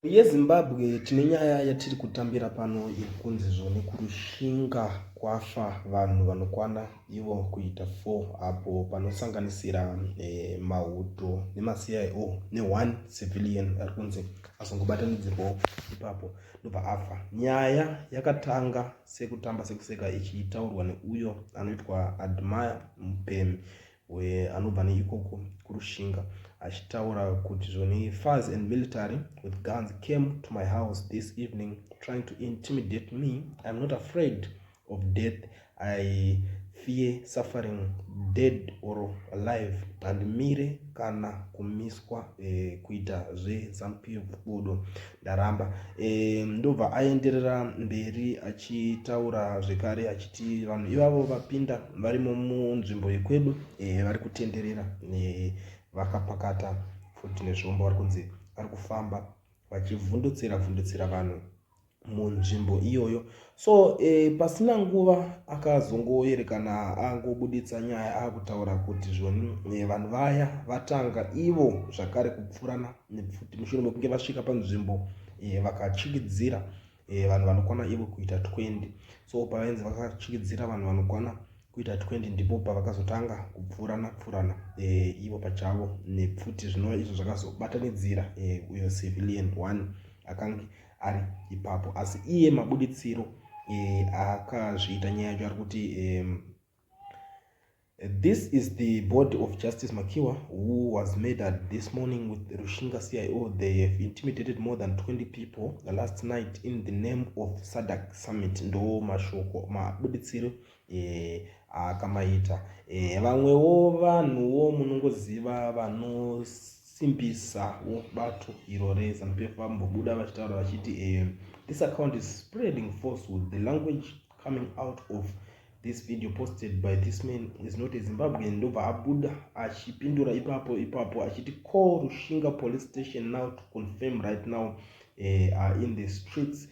YeZimbabwe tine nyaya yatiri kutambira pano iri kunzi zvoni kuRushinga kwafa vanhu vanokwana ivo kuita 4 apo panosanganisira e, mauto nemaCIO ne1 civilian ari kunzi azongobatanidzirwawo ipapo ndobva afa. Nyaya yakatanga sekutamba sekuseka ichitaurwa neuyo anoitwa Admire Mupemi anobva neikoko kuRushinga achitaura kuti zvoni fars and military with guns came to my house this evening trying to intimidate me. I'm not afraid of death. I fear suffering dead or alive. Handimire kana kumiswa kuita zveZANU-PF budo ndaramba. Ndobva aenderera mberi achitaura zvekare achiti vanhu ivavo vapinda varimo munzvimbo yekwedu vari kutenderera vakapakata futi nezvombo, vari kunzi vari kufamba vachivhundutsira vhundutsira vanhu munzvimbo iyoyo. So pasina nguva akazongoerekana angobuditsa nyaya akutaura kuti zvoni vanhu vaya vatanga ivo zvakare kupfurana nepfuti mushure mekunge vasvika panzvimbo vakachikidzira vanhu vanokwana ivo kuita 20. So pavainzi vakachikidzira vanhu vanokwana kuita 20, ndipo pavakazotanga kupfurana pfurana ivo pachavo nepfuti, zvinova izvo zvakazobatanidzira uyo civilian one akange ari ipapo. Asi iye mabuditsiro akazviita nyaya yacho ari kuti "This is the body of Justice Makiwa, who was murdered this morning with Rushinga CIO. They have intimidated more than 20 people the last night in the name of SADC summit." Ndo mashoko mabuditsiro akamaita. Vamwewo vanhuwo munongoziva vanosimbisawo bato iro reZANU-PF vambobuda vachitaura vachiti "This account is spreading falsehood. The language coming out of this video posted by this man is not a Zimbabwean." Ndobva abuda achipindura ipapo ipapo achiti, "Call Rushinga police station now to confirm. Right now are in the streets."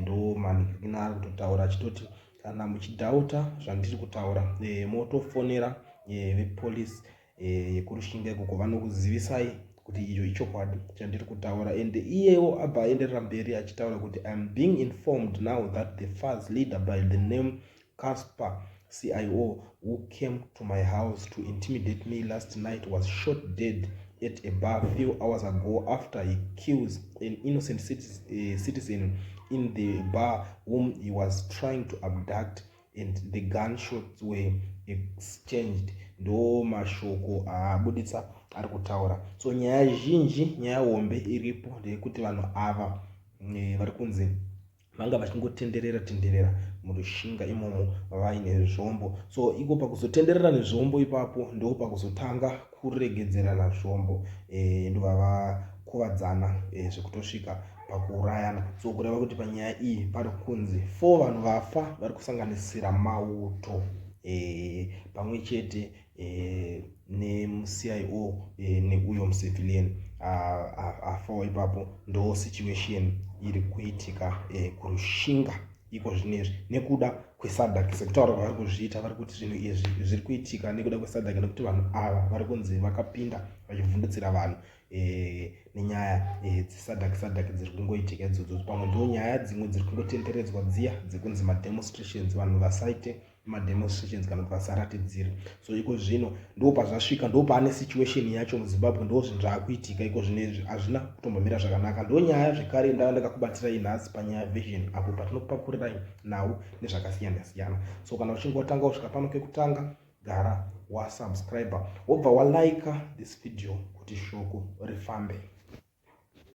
Ndo manikina ari kutotaura achitoti kana muchidoubta zvandiri kutaura, motofonera vepolisi yekuRushinga ikoko, vanokuzivisai kuti iyo ichokwadi chandiri kutaura. And iyewo abva aenderera mberi achitaura kuti, "I am being informed now that the FAZ leader by the name Casper CIO, who came to my house to intimidate me last night, was shot dead at a bar few hours ago after he kills an innocent citizen in the bar whom he was trying to abduct, and the gunshots were exchanged." Ndo mashoko aabuditsa ari kutaura. So nyaya zhinji, nyaya hombe iripo ndeyekuti vanhu ava vari kunzi vanga vachingotenderera tenderera muRushinga imomo vaine zvombo. So iko pakuzotenderera nezvombo ipapo ndo pakuzotanga kuregedzerana zvombo, ndobva vakuvadzana zvekutosvika pakuurayana. So kureva kuti panyaya iyi pari kunzi four vanhu vafa vari kusanganisira mauto pamwe chete nemuCIO neuyo mucivilian afawo ipapo. Ndo situation iri kuitika kuRushinga iko zvinezvi nekuda kweSADC. Sekutaura kwavari kuzviita, vari kuti zvinhu izvi zviri kuitika nekuda kweSADC, nekuti vanhu ava vari kunzi vakapinda vachivhundutsira vanhu nenyaya dzeSADC. SADC dziri kungoitika idzodzo, pamwe ndo nyaya dzimwe dziri kungotenderedzwa dziya dzekunzi mademonstrations, vanhu vasaite mademonstrations kana kuti vasaratidzire. So iko zvino ndo pazvasvika, ndo paane situation yacho muZimbabwe, ndo zvinhu zvaakuitika iko zvinezvi, hazvina kutombomira zvakanaka. Ndo nyaya zvekare ndava ndakakubatirai nhasi panyaya version, apo patinokupakurirai nhau nezvakasiyana siyana. So kana uchinge watanga kusvika pano kekutanga, gara wasubscribe, wobva walika this video kuti shoko rifambe.